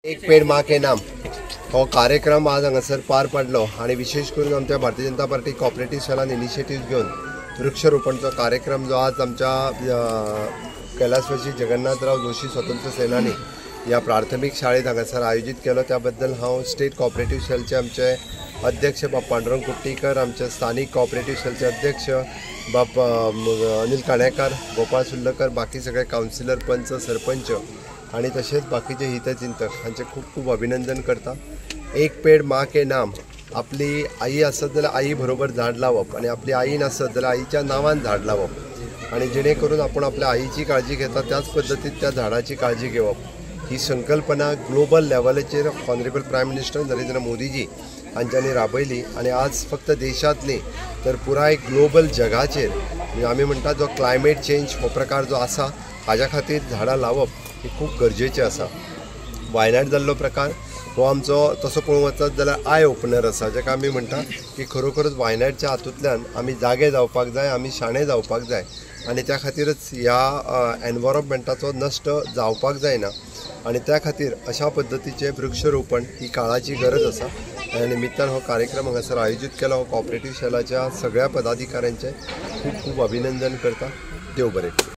एक पेड माँ के नाम हो कार्यक्रम आज हांगासर पार पडलो आनी विशेष करून आमच्या Bharatiya Janata party cooperative सेलान initiative घेवन वृक्षरोपणचो कार्यक्रम जो आज आमच्या कैलासवासी जगन्नाथराव जोशी स्वतंत्र सेनानी ह्या प्राथमीक शाळेत हांगासर आयोजीत केलो. त्याबद्दल हांव स्टेट कॉपरेटीव सेलचे आमचे अध्यक्ष बाब पांडुरंग कुट्टीकर, आमचे स्थानीक कॉपरेटीव सेलचे अध्यक्ष बाब अनिल काणेकर, गोपाळ सुर्लकर, बाकी सगळे कावन्सिलर, पंच, सरपंच आणि तसेच बाकीचे हितचिंतक हांचे खूब खूब अभिनंदन करता. एक पेड माँ के नाम, आपली आई आसत जाल्यार आई बरोबर झाड लावप आणि आपली आई नासत जाल्यार आईच्या नांवान झाड लावप आणि जेणे करून आपण आपल्या आईची काळजी घेता त्याच पद्दतीन त्या झाडाची काळजी घेवप ही संकल्पना ग्लोबल लेवलाचेर ऑनरेबल प्रायम मिनिस्टर नरेंद्र मोदीजी हांच्यांनी राबयली आणि आज फक्त देशांत न्ही तर पुराय ग्लोबल जगाचेर म्हणजे आमी म्हणटा जो क्लायमेट चेंज हो प्रकार जो आसा हाज्या खातीर झाडां लावप हे खूब गरजेचें आसा. वायनाड जाल्लो प्रकार हो आमचो तसो पळोवंक वचत जाल्यार I opener आसा, जेका आमी म्हणटा की खरोखरच वायनाडच्या हातूंतल्यान आमी जागे जावपाक जाय, आमी शाणे जावपाक जाय आनी त्या खातीरच ह्या एनवायरमेंटाचो नश्ट जावपाक जायना आनी त्या खातीर अशा पद्दतीचें वृक्षरोपण ही काळाची गरज आसा. ह्या निमित्तान हो कार्यक्रम हांगासर आयोजीत केला. हो कॉपरेटीव सेलाच्या सगळ्या पदाधिकाऱ्यांचें खूब खूब अभिनंदन करता. देव बरें करूं.